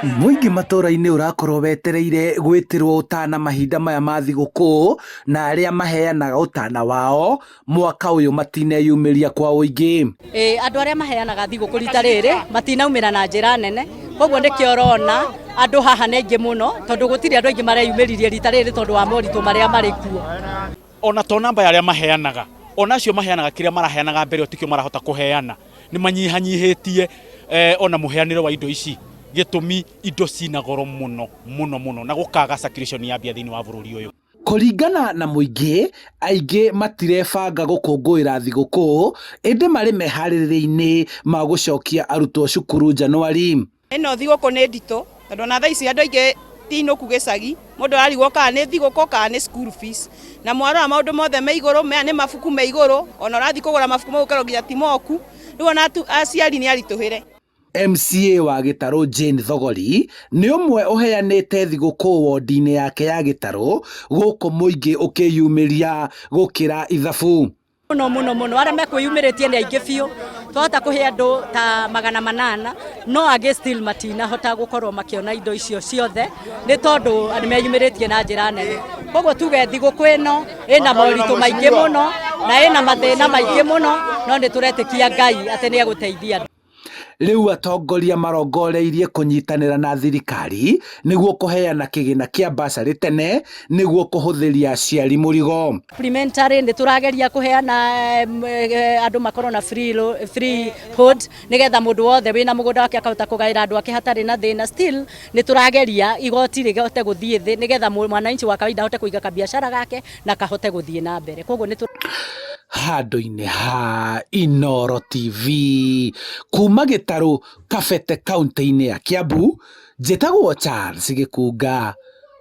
Mũingĩ matũra-inĩ ũrakorwo wetereire gwĩtĩrwo ũtana mahinda maya ma thigũkũ na arĩa maheanaga ũtana wao mwaka ũyũ matineyumĩria kwa ũingĩ. Ĩĩ andũ arĩa maheanaga thigũkũ rita rĩrĩ matinaumĩra na njĩra nene, koguo nĩkĩo ũrona andũ haha nĩ aingĩ mũno tondũ gũtirĩ andũ aingĩ mareyumĩririe rita rĩrĩ tondũ wa moritũ marĩa marĩ kuo. Ona to namba ya arĩa maheanaga, ona acio maheanaga kĩrĩa maraheanaga mbere ĩyo tikĩo marahota kũheana, nĩ manyihanyihĩtie eh, ona mũheanĩre wa indo ici gĩtũmi indo cina goro mũno mũno mũno na gũkaga circulation ya mbia thĩinĩ wa bũrũri ũyũ. Kũringana na mũingĩ, aingĩ matirebanga gũkũngũĩra thigũkũ, ĩndĩ marĩ meharĩrĩria-inĩ ma gũcokia arutwo cukuru Njanũari. Ĩno thigũkũ nĩ nditũ tondũ ona thaa ici andũ aingĩ ti inũku gĩcagi, mũndũ ararigwo kana nĩ thigũkũ kana nĩ school fees. Na mwarora maũndũ mothe me igũrũ, maya nĩ mabuku me igũrũ, ona ũrathiĩ kũgũra mabuku mau ũkerwo nginya ti moku, rĩu ona aciari nĩ aritũhĩre. MCA wa Gĩtarũ Jane Thogori nĩ ũmwe ũheanĩte thigũkũ wondi-inĩ yake ya Gĩtarũ gũkũ mũingĩ ũkĩyumĩria gũkĩra ithabu. Mũno mũno mũno arĩa mekwĩyumĩrĩtie nĩ aingĩ biũ, twahota kũhe andũ ta 800 no angĩ still matinahota gũkorwo makĩona indo icio ciothe nĩ tondũ nĩ meyumĩrĩtie na njĩra nene. Koguo tuge thigũkũ ĩno ĩna moritũ maingĩ mũno na ĩna mathĩna maingĩ mũno, no nĩ tũretĩkia Ngai atĩ nĩ egũteithia andũ. Rĩu atongoria marongoreirie kũnyitanĩra na thirikari nĩguo kũheana kĩgĩna kĩa bursary tene nĩguo kũhũthĩria aciari mũrigo. Supplementary nĩ tũrageria kũheana andũ makorwo na free, free hold nĩgetha mũndũ wothe wĩna mũgũnda wake akahota kũgaĩra andũ ake hatarĩ na thĩna. Still nĩ tũrageria igoti rĩhote gũthiĩ thĩ nĩgetha mwananchi wa kawaida ahote kũiga kabiacara gake na kahote gũthiĩ na mbere. Koguo nĩ Handũ-inĩ ha Inooro TV kuma Gĩtarũ Kabete kaũntĩ-inĩ ya Kiambu, njĩtagwo Charles Gĩkunga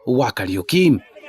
wa Kariũki.